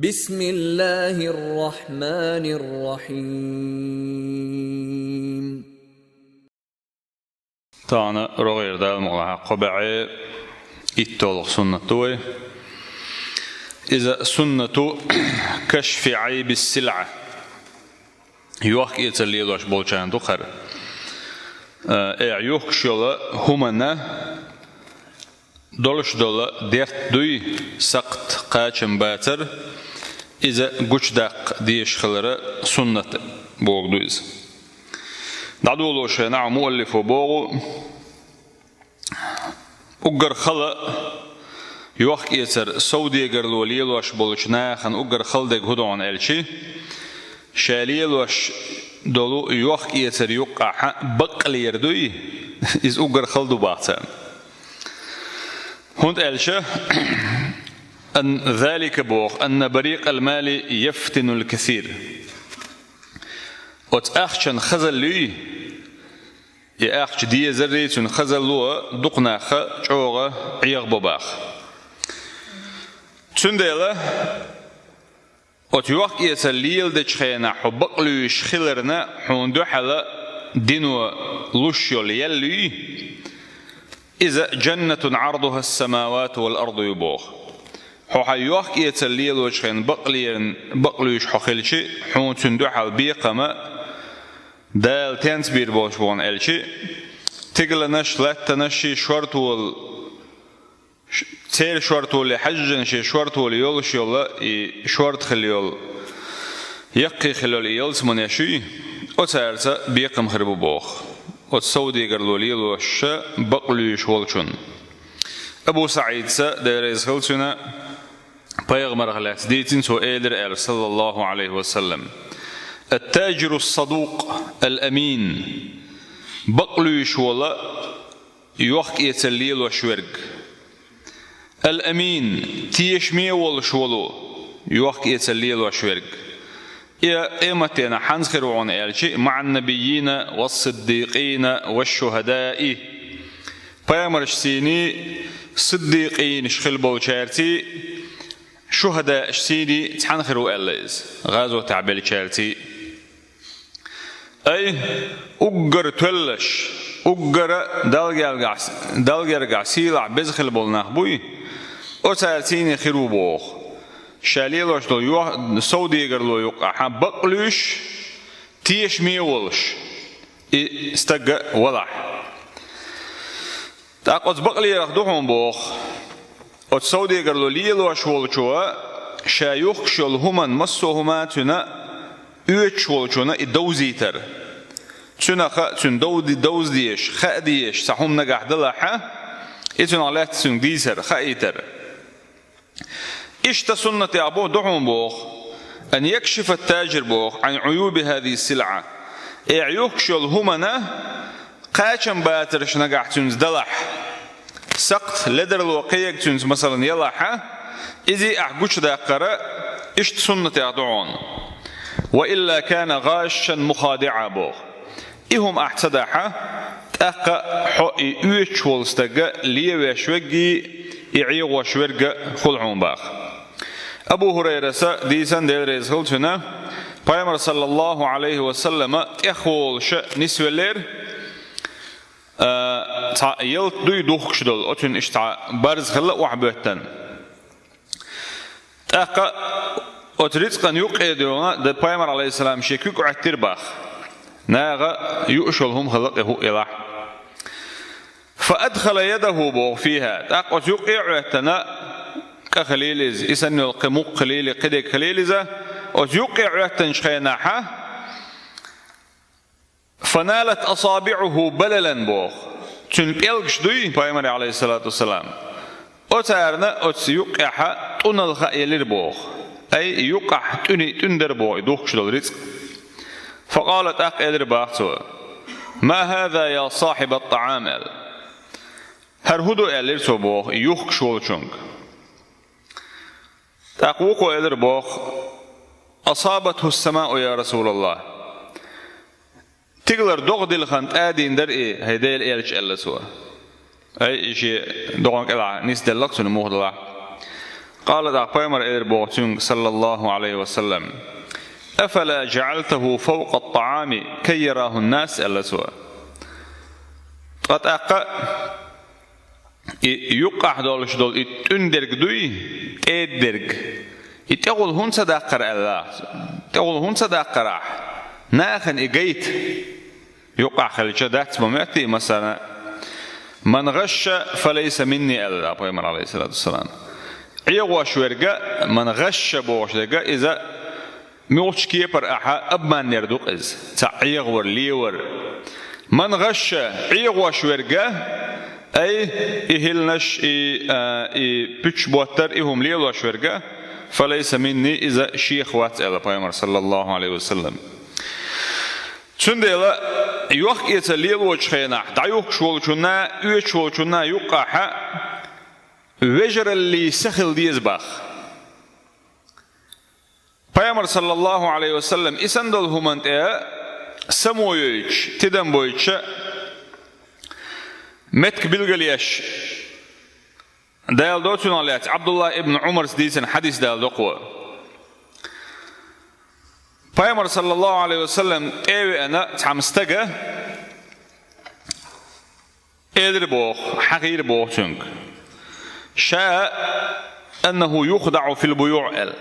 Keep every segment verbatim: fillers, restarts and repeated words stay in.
بسم الله الرحمن الرحيم. Тахана рогӀера Дала мукъалахь кхо бӀе итталгӀа суннат ду вай. Иза суннату кашфи Ӏайби ссилӀа. Йохк-эцар лелош болчарна ду хӀара. Э, юхкуш йолу хӀуманна долуш долу дерт дуй, сакхт, кхачам бацар, иза гучудаккха дезаш хилара суннат бохург ду иза. ДӀадоло шайна муаллифо боху, уггар хала йохк-эцар совдегарло лелош болчу нахана уггар хала дерг хӀун ду аьлча, ша лелош долу йохк-эцар юккъехь бакълер дуй, иза уггар хала ду боху царна. ХӀунда аьлча, ан-, залика боху, анна барикъал мали яфтинул касир. Оцу ахчан хазалла юй, и ахча дезарий, цуьнан хазалло дукха нах чӀогӀа Ӏехабо боху. Цундела оцу йохк-эцар леладечу хенахь хьо бакълуьйш хиларна, хьуна дуьхьала дино луш йолу ял юй, иза жаннатун Ӏардуха ссамавату вал арду ю боху. Хьо хьан йохк-эцар лелочу хенахь бакълерна, бакълуьйш хьо хилча, хьуна цуьнан дуьхьал бекхама Дала тенца бийр болуш бу хьуна аьлча, тигаланаш, латтанаш шен шортолу, ш-, церан шортоле хьаьжжина шен шортоле йолуш йолу, и шорта хила йолу, яккхий хила йолу и ялсаманеш юй, оцаьрца бекхам хир бу боху, оцу совдегарло лелош бакълуьйш волчунна. Абу СаӀида, Дела реза хила цунна, пайхамарах лаьцна дийцина, цо элира аьлла, саллаллаху Ӏалайхи ва саллам: «Ат-таджиру ссадукъ ал-амин». Бакълуьйш волу йохк-эцар лелош верг. Ал-амин, тешаме волуш волу йохк-эцар лелош верг. И къематдийнахь хьанца хир ву хьуна аьлча, маӀан-набиййина вас-сиддикъина ваш-шухӀадаи. Пайхамарш сийний, сиддикъинаш хила болчаьрций, шухӀадааш сийний цхьаьна хир ву аьлла иза, гӀазотехь беллачаьрций. Ай, уггар тоьллаш, уггара Далла гергахь, Далла гергахь сийлахь беза хила болу нах буй, оцаьрцийний хир ву боху. Ша лелош долу йо-, совдегарло юккъехь бакълуьйш, тешаме волуш, и стаг валахь. ТӀаккха оцу бакълерах ду хьуна боху, оцу совдегарло лелош волчо ша юхкуш йолу хӀуманна массо а хӀума цуьнан оьцуш волчунна и довзийтар. Цуьнан хаа, цуьнан довди-, довза дезаш, хаа дезаш цхьа хӀума нагахь далахь, и цунах лаьцна цуьнга дийцар, хаийтар. Иштта суннатех бу ду хьуна боху, ан якшифа ат-таджир боху, Ӏан Ӏуюби хӀазихи ссилӀа. Э, юхкуш йолу хӀуманна кхачам бацарш нагахь цуьнца далахь, сакхт, ледарло кхега цуьнца, масалан, ялахь, изий ахь гучудаккхара, иштта суннатех ду хьуна. Ва илла кана гӀашшан мухадиӀа боху. И хӀума ахь ца дахь, тӀаккха хьо и оьцуш волу стаг левеш верг а, и ӀегӀош верг а хуьлу хьуна боху. Абу ХӀурайрас дийцина, Дела реза хила цунна, пайхамар, саллаллаху Ӏалайхи ва саллама, тӀехволуш нисвеллера, а, цхьа ялта дуй духкуш долу, оцуьнан иштта цхьа барз хилла охьабоьттина. ТӀаккха оцу рицкъан юккъе дуьйна, да, пайхамар, Ӏалайхиссалам, шен куьг Ӏоьттира боху. Нагахь юуш йолу хӀума хилла кхин хӀуъа елахь. Фа адхала ядаху боху фиха. ТӀаккха оцу юккъе а Ӏоьттина, кӀа хилийла иза, и санна йолу кхин мукх хилийла, кхин дерг хилийла иза, оцу юккъе Ӏоьттинчу хенахь, «Фаналат асабиӀуху балалан» боху. Цуьнан пӀелгаш дуй, пайхамар, Ӏалайхиссалату вассалам, оцарна оцу юккъехь тӀунал хаа елира боху. Ай, юккъехь тӀуьни-, тӀуьнан дара боху и духкуш долу рицкъ. Факъала, тӀаккха элира боху цо: «Ма хӀаза, я сахьибат-тӀаӀам», аьлла. «ХӀара хӀун ду?» аьллира цо боху и юхкуш волчуьнга. ТӀаккха вукхо элира боху: «Асабатху ссамаъу, я РасулаллахӀ». Тигалара догӀа дилхина тӀадийна дара и, хӀай Делан элча, аьлла цо. Ай, и шен догӀан кӀелахь нисделла-кх цуьнан муха делахь. Къала, тӀаккха пайхамар элира боху цуьнга, саллаллаху Ӏалайхи ва саллам: «Афала жаӀалтаху фавкъа ат-таӀами кай яраху ан-нас», аьлла цо. Ткъа тӀаккха и юккъахь долуш долу и тӀуьндерг дуй, тӀедерг, и тӀехула хӀунда ца даккхара аьлла, тӀехула хӀунда ца даккхара ахь, нахана и гайта? Юккъахь хилча дац ма моьттий, масала, «Ман гӀашша, фа лайса минни», аьлла пайхамар, Ӏалайхиссалату вассалам. ӀегӀош верг, «ман гӀашша» бохуш дерг, иза муьлххачу кепара ахьа обманнер ду-кх иза, цхьаъ ӀегӀавар, левар. «Ман гӀашша», ӀегӀош верг, ай, и хӀилланаш, и, а, и пуьчаш боттар, и хӀума лелош верг, «фа лайса минни», иза шех вац аьлла пайхамар, саллаллаху Ӏалайхи ва саллам. Цундела йохк-эца лелочу хенахь, дӀаюхкуш волчунна, оьцуш волчунна юккъахьа вежараллий са хила деза боху. Пайхамар, саллаллаху Ӏалайхи ва саллам, и санна долу хӀуманна тӀе само йойтуш, тидам бойтуш, меттиг билгалъеш, даладо цунах лаьцна, Ӏабдуллах ибн Ӏумарца дийцина хьадис даладо кхо. Пайхамар, саллаллаху Ӏалайхи ва саллам, тӀе а веана цхьамма стага элира боху, хьахийра боху цуьнга, ша, «аннаху юхдаӀу фил буюӀ», аьлла.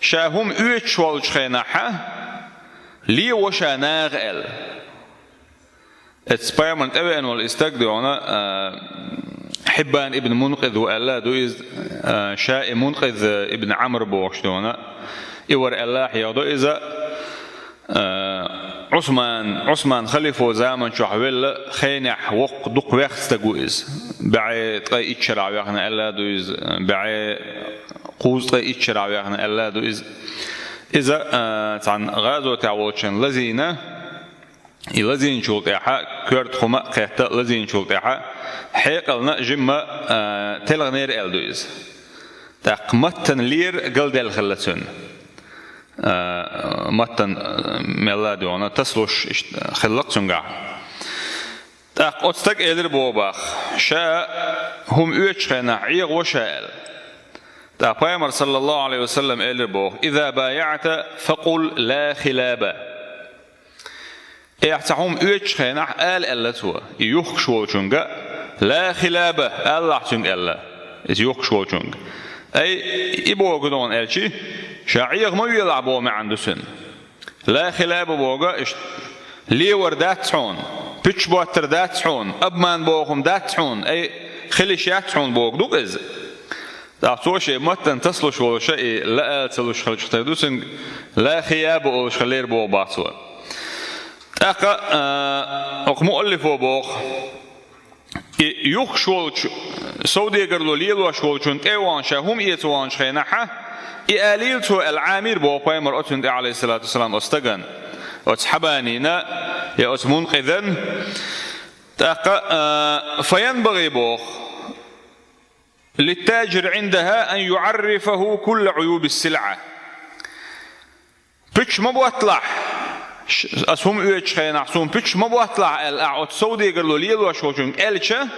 Ша хӀума оьцуш волчу хенахьа лево ша наха аьлла. Эцу пайхамарна тӀевеана волу и стаг дуьйна, а, Хьиббан ибн Мункъиз ву аьлла ду иза, а, ша и Мункъиз ибн Ӏамр бохуш дуьйна, и вара аьлла хьехадо иза, а, Ӏусман, Ӏусман халифо заман чохь велла хенехь воккха дукха вехна стаг ву иза. БӀе ткъе итт шарахь вехна аьлла ду иза, бӀе кхузткъе итт шарахь вехна аьлла ду иза. Иза, а, цхьана гӀазотехь волчун лазийна, и лазийначул тӀаьхьа, коьрта хӀума а кхетта лазийначул тӀаьхьа, хьекъална жимма, а, телхинера аьлла ду иза. ТӀаккха маттана лера галдаьлла хилла цуьнан. А, маттана, а, мелла а дуьйна, тасалуш иштта хилла-кх цуьнгахь. ТӀаккха оцу стага элира боху боху, ша хӀума оьцуш хенахь ӀегӀаво ша аьлла. ТӀаккха пайхамар, саллаллаху Ӏалайхи ва саллам, элира боху: «Иза баяӀта, факъул ла хилаба». Ахьа цхьа хӀума оьцуш хенахь ала аьлла цо, и юхкуш волчуьнга, «ла хилаба», алалахь цуьнга аьлла, иза юхкуш волчуьнга. Ай, и боху дуьйна аьлчи, ша ӀегӀа ма велахь боху маьӀна ду цуьнан. «Ла хилаба» боху иштта, левар дац хьуна, пуьчаш боттар дац хьуна, обман боху хӀума дац хьуна, ай, хила йиш яц хьуна боху ду-кх иза. ТӀаккха цо шен маттана тасалуш волуш и «ла» ала ца луш хилча тера ду цуьнга, «ла хияба» олуш хилира боху боху цо. ТӀаккха, а, окху муаллифо боху, и юхкуш волчу, совдегарло лелош волчунна тӀе а вахана, ша хӀума эца ваханчу хенахьа, и алийла цо аьлла Ӏамийра боху пайхамар оцунна тӀе, Ӏалайхиссалату вассалам, оцу стагана, оцу Хьабанина, я оцу Мункъизан. ТӀаккха, а, «фаянбагӀи» боху, «литтаджири Ӏиндаха ан юӀаррифаху кулла Ӏуюби ссилӀа». Пуьчаш ма ботталахь, ш-, ас хӀума оьцучу хенахь суна пуьчаш ма ботталахь аьлла, ахьа оцу совдегарло лелош волчуьнга аьлча,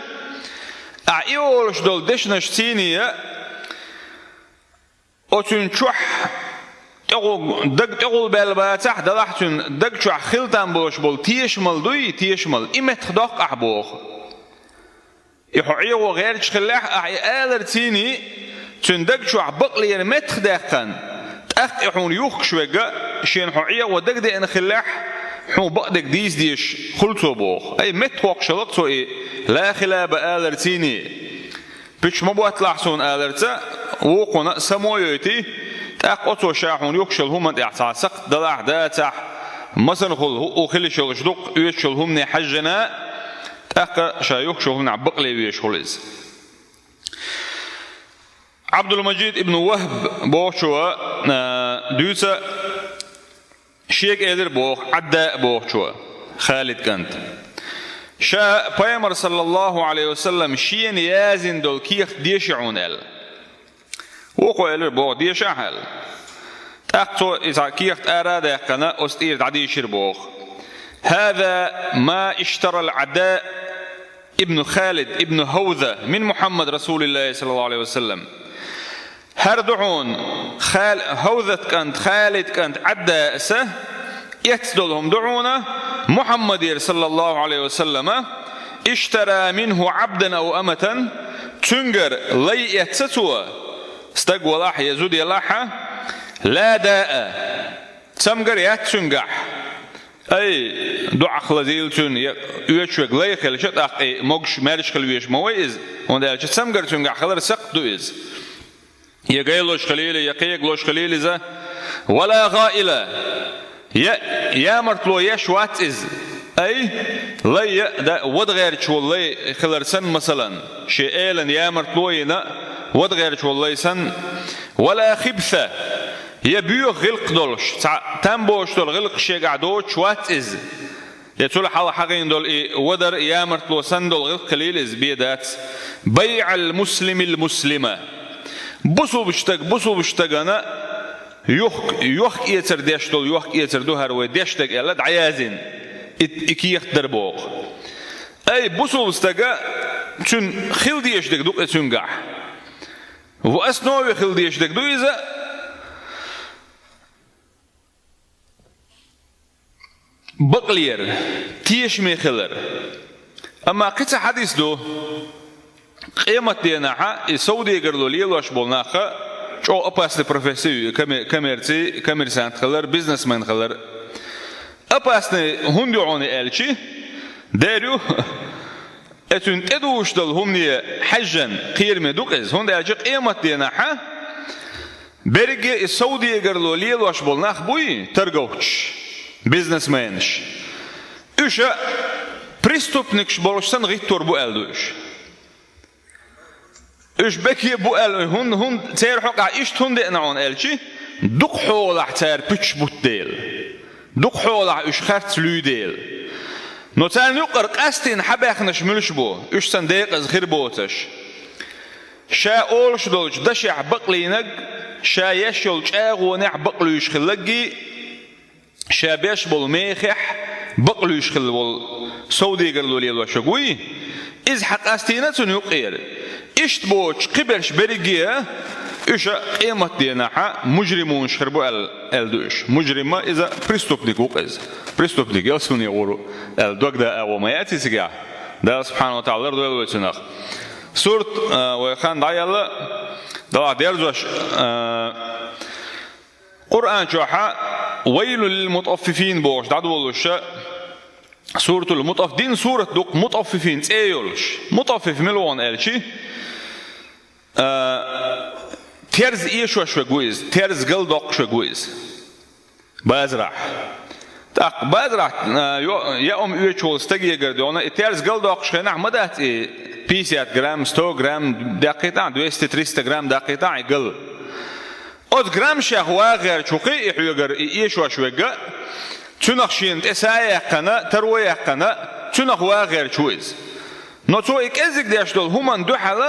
ахьа и олуш долу дешнаш цийне а, оцуьнан чохь тӀехула, даг тӀехула баьлла бацахь, далахь цуьнан даг чохь хила там болуш болу тешамал дуй, тешамал, и меттахдоккху ахьа боху. И хьо ӀегӀо гӀерташ хиллехь, ахьа и алар цийний, цуьнан даг чохь бакълера меттахдаьккхина, тӀаккха и хьуна юхкуш верг, шена хьо ӀегӀо дагадеана хиллехь, хьуна бакъдерг дийца дезаш хуьлу цо боху. Ай, меттахвоккхуш хилла-кх цо и «ла хилаба» алар цийний. Пуьчаш ма ботталахь суна аларца, вукхунна а само йойтий, тӀаккха оцо ша хьуна юхкуш йолу хӀуманна тӀехь цхьа сакхт далахь, дацахь, масанхула хӀуъу хила йиш йолуш ду-кх, оьцуш йолу хӀумане хьаьжжина, тӀаккха ша юхкуш йолу хӀуманехь бакъле везаш хуьлу иза. Ӏабдулмаджид ибн Вахб бохучо, а, дуьйцу, шега элира боху, Ӏадда бохучо, Халид кӀант. Ша пайхамар, саллаллаху Ӏалайхи ва саллам, шена яздина долу кехат деши хьуна аьлла. Вукхо элира боху, дешахь аьлла. ТӀаккха цо иза кехат ара а даьккхина, оцу тӀера дӀадийшира боху. «ХӀаза ма иштарал Ӏадда ибн Халид ибн Хьавза мин Мухьаммад Расулиллахи саллаллаху Ӏалайхи ва саллам». ХӀара ду хьуна, Хал-, Хьавзат кӀант, Халид кӀант Ӏаддаса, эцна долу хӀума ду хьуна, Мухьаммадера, саллаллаху Ӏалайхи ва саллама, иштара минху Ӏабдан ау аматан, цуьнгара лай эцна цо, стаг валахь я зуда ялахьа, ла даа, цамгар яц цуьнгахь. Ай, дуьхьал лазийла цуьнан, я оьшург лай хилча, тӀаккха и могуш, маьрша хила везаш ма вай иза, хӀунда аьлча цамгар цуьнгахь хилар сакхт ду иза. Я гай луш хилийла, я кхега луш хилийла иза. Вала гӀаила. Я ямартло еш вац иза. Ай, лай я да, вада гӀерташ волу лай хилар санна, масалан, шен элана ямартло йина, вада гӀерташ волу лай санна. Вала хибса. Я боьха гӀиллакх долуш, цхьа там боцуш долу гӀиллакх шегахь доцуш вац иза. Я цул хьалха хьахийна долу и вадар, ямартло санна долу гӀиллакх хилийла иза, бен дац. БайӀал муслимил муслима. Бусулба стаг бусулба стагана юхк-, йохк-эцар деш долу, йохк-эцар ду хӀара вай деш стаг аьлла, дӀаяздина. И, и кехат дара боху. Ай, бусулба стага цуьнан хила дезаш дерг ду-кх и цуьнгахь. В основе хила дезаш дерг ду иза. Бакълер, тешаме хилар. Амма кхин цхьа хьадис ду, къематденахьа и совдегарло лелош болу нахха чӀогӀа опасный профессия ю, каме-, коммерци, коммерсант хилар, бизнесмен хилар. Опасный хӀунда ю хьуна аьлчи, дер ю, Э, цуьнан тӀедугӀуш долу хӀумане хьаьжжан кхераме ду-кх иза, хӀунда аьлча къематденахьа берриге и совдегарло лелош болу нах буй, торговцаш, бизнесменаш. Уьш а преступникаш болуш санна гӀиттор бу аьлла ду уьш. Уьш бекхе бу аьлла, хӀунда, хӀунда церан хьокъехь иштта хӀунда деана хьуна аьлчи, дукха хьолахь цара пуьчаш бутт дела. Дукха хьолахь уьш харц луьй дела. Но царна юкъара къастийна хьабаьхнарш муьлш бу, уьш санна декъаза хир боцуш. Ша олуш долчу дашехь бакълийнарг, ша еш йолу чӀагӀонехь бакълуьйш хилларггий, ша беш болу мехехь бакълуьйш хилла волу совдегарло лелош верг вуй, иза хьакъастийна цунна юккъера. Иштта боцуш кхиберш берриге а, уьш а къематденахьа мужримунаш хир бу аьлла, аьлла ду уьш. Мужрим а иза преступник ву-кх иза. Преступник ялсамане гӀур ву аьлла дог дан агӀо ма яц иза цигахь. Дала субхьанаху ва тагӀала лардойла вай цунах. Сурт, а, вай хан дӀаяьлла, далахь дерзош, а, Къуръан чохьа «Вайлун лил мутаффифин» бохуш дӀадолуша, Суратул Мутаффифин сурат ду-кх, Мутаффифин цӀе йолуш. Мутаффиф мила ву аьлчи, а, терза эшош верг ву иза, терза галдоккхуш верг ву иза. Базарахь. ТӀаккха базарахь, а, йо-, яа хӀума оьцуш волу стагегара дуьхьал, и терза галдоккхуш хенахь ма дац и пятьдесят грамм, сто грамм даккхийтахь, двести-триста грамм даккхийтахь и гал. Оцу граммашех вагӀа гӀерташ ву-кх и хьоьгара и эшош верг а, цуьнах шена тӀе са а яьккхина, таро а яьккхина, цуьнах вагӀа гӀерташ ву иза. Но цо и кӀеззиг деш долу хӀуманна дуьхьал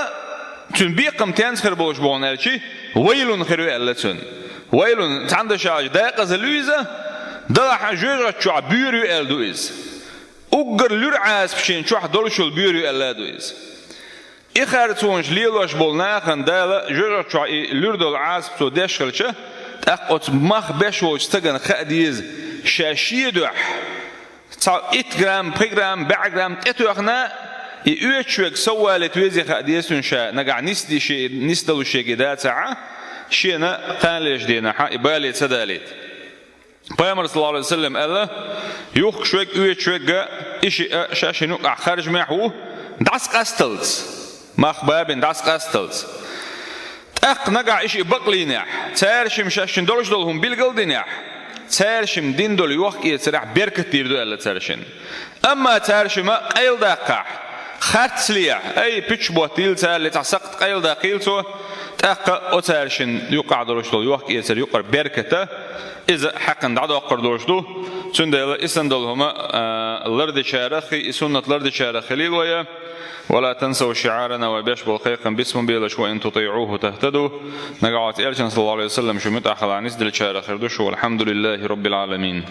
цуьнан бекхам тенца хир болуш бу аьлчи, «Вайлун» хир ю аьлла цуьнан. «Вайлун», цхьана дашехь декъаза луьйза, далахь жоьжахати чохь боьра ю аьлла ду иза. Уггар луьра Ӏазап шена чохь долуш йолу боьра ю аьлла а ду иза. И харцонаш лелош болу нахана Дала жоьжахати чохь и луьра долу Ӏазап цо деш хилча, тӀаккха оцу мах беш волчу стагана хаа деза, ша шен дуьхьа цхьа итт грамм, пхи грамм, бӀе грамм тӀетоьхна, и оьцуш верг соввалийта везий хаа деза цуьнан ша, нагахь нисдийший, нисдалушъерг и дацахь, шена кханалерчу денахьа и бале ца далийта. Пайхамар, саллаллаху Ӏалайхи ва саллам, аьлла: «Юхкуш верг, оьцуш верг а, и шиъ а ша шина юкъахь харжамехь ву, дӀасакъасталц, мах бабина дӀасакъасталц. ТӀаккха нагахь и шиъ бакълийнехь, цара шимма шаьшшинна долуш долу хӀума билгал а динехь, цара шимма дина долу йохк-эцарехь беркат дийр ду», аьлла цара шинна. Амма цара шимма къайладаккхахь, харцлехь, ай, пуьчаш боттийла цара, цхьа сакхт къайладаккхийла цо, тӀаккха оцара шинна юккъахь долуш долу йохк-эцар юкъара берката иза хьаькхна дӀадоккхур долуш ду. Цундела и санна долу хӀума, а, лардечарах, и суннат лардечарах хилийла вай. «Ва ла тансав шиъарана», вай беш болу кхайкхам биц ма белаш, «ва ин тутиӀуху тахтаду». Нагахь оцу Элчан, саллаллаху Ӏалайхи ва саллам, шу муьтӀахь хилахь нисделчарах хир ду шу. Валхьамдулиллахи Раббил Ӏаламин.